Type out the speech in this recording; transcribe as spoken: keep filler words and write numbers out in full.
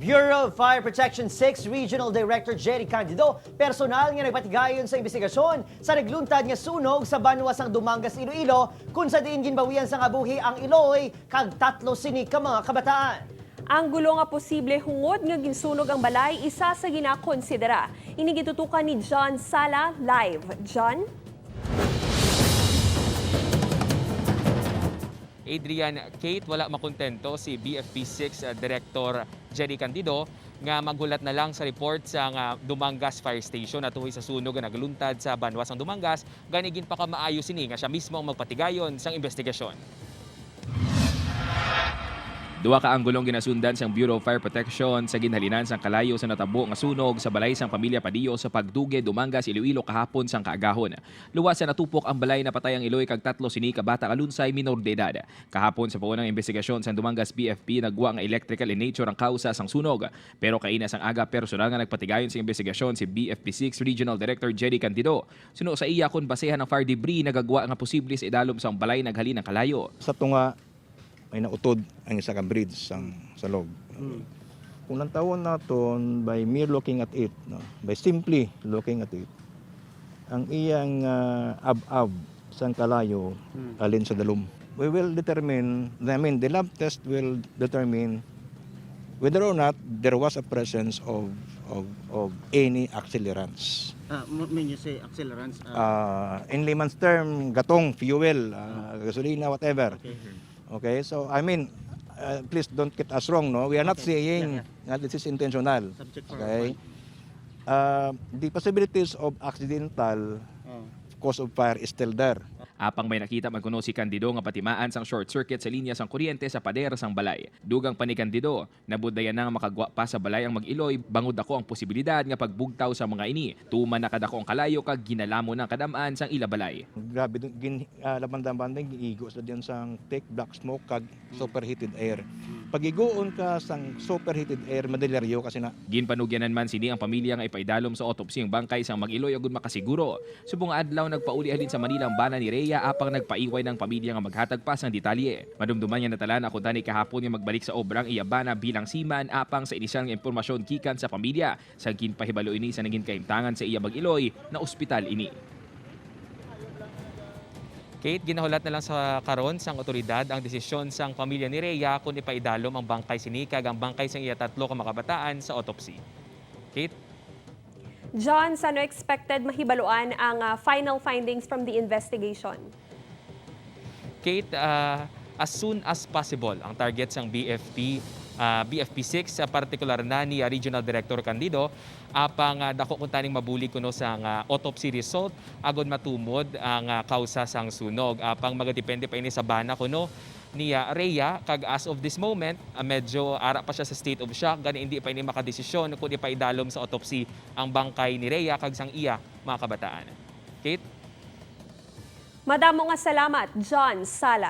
Bureau of Fire Protection six Regional Director Jerry Candido personal nga nagpatigayon sa imbestigasyon sa nagluntad nga sunog sa banwa sang Dumangas, Iloilo, kung sa diin ginbawian sang kabuhi ang iloy kag tatlo sini ka mga kabataan. Ang gulo nga posible hungod nga ginsunog ang balay isa sa ginakonsidera. Ini gitutukan ni John Sala live. John? Adrian, Kate, wala makontento si B F P six, uh, Director Jerry Candido nga maghulat na lang sa report sang, uh, Dumangas Fire Station natuhoy sa sunog nga nagluntad sa banwa sang Dumangas, gani ginpakamaayo sini nga siya mismo ang magpatigayon sang imbestigasyon. Duha ka anggulong ginasundan sang Bureau of Fire Protection sa ginhalinan sang kalayo sa natabo nga sunog sa balay sang pamilya Padillo sa Pagduge, Dumangas, Iloilo kahapon sang kaagahon. Luwas sa natupok ang balay, napatay ang iloy kag tatlo sini ka bata nga lunsay minor de edad. Kahapon sa paunang imbestigasyon sang Dumangas B F P, nagwa nga electrical in nature ang kausa sang sunog. Pero kaina sang aga, personal nga nagpatigayon sa imbestigasyon si B F P six Regional Director Jerry Candido. Suno sa iya, kon basehan ang fire debris, nagagwa nga posible sa idalom sang balay naghalin ang kalayo. Sa tunga, may nautod ang isa ka bridge sang salog. Mm. Kung lantawon naton by mere looking at it, no, by simply looking at it, ang iyang, ah, ab-ab sang kalayo Mm. halin sa dalom. We will determine, I mean, the lab test will determine whether or not there was a presence of, of, of any accelerants. Ah, mo-, mean you say accelerants, ah, Ah, in layman's term, gatong, fuel, ah, Ah. gasolina, whatever. Okay. Okay, so, I mean, uh, please don't get us wrong, no? We are not Okay. saying Yeah, yeah. that this is intentional. Subject for Okay? point. Uh, the possibilities of accidental Oh. cause of fire is still there. Apang may nakita man kuno si Candido nga patimaan sang short circuit sa linya sang kuryente sa pader sang balay. Dugang pa ni Candido, nabudlayan na nga makagwa pa sa balay ang mag-iloy, bangod daku ang posibilidad nga pagbugtaw sa mga ini. Tuman na kadako ang kalayo kag ginalamon ang kadam-an sang ila balay. Grabe, dun, gin-, ah, laban-laban din, giigo sila diyan sang thick black smoke kag Mm. superheated air. Mm. Pag-iguon ka sang superheated air, madeleryo ka sina. Ginpanugyanan man sini ang pamilya nga ipaidalom sa autopsy ang bangkay sang mag-iloy agud makasiguro. Subong nga adlaw, nagpauli halin sa Manila ang bana ni Rhea, apang nagpaiway na ang pamilya nga maghatag pa sang detalye. Madumduman nga natala na kuntani kahapon nga magbalik sa obra ang iya bana bilang seaman, apang sa inisyal nga impormasyon gikan sa pamilya, sa ginpahibalo ini sa nangin kahimtangan sa iya mag-iloy, naospital ini. Kate, ginahulat na lang sa karon sang otoridad ang desisyon sang pamilya ni Rhea kon ipaidalom ang bangkay sini kag ang bangkay sang iya tatlo ka mga kabataan sa autopsy. Kate? John, sa ano expected mahibaluan ang, ah, final findings from the investigation? Kate, ah, as soon as possible ang target sang B F P, ah, B F P six, sa partikular na ni, ah, Regional Director Candido, apang, ah, dako kuntani ang mabulig kuno sang, ah, autopsy result agod matumod ang, ah, kausa sang sunog. Apang magadepende pa ini sa bana kuno ni, ah, Rhea, kag as of this moment, ah, medyo ara pa siya sa state of shock, gani hindi pa ini makadesisyon kon ipaidalom sa autopsy ang bangkay ni Rhea kag sang iya mga kabataan. Kate? Madamo nga salamat, John Sala.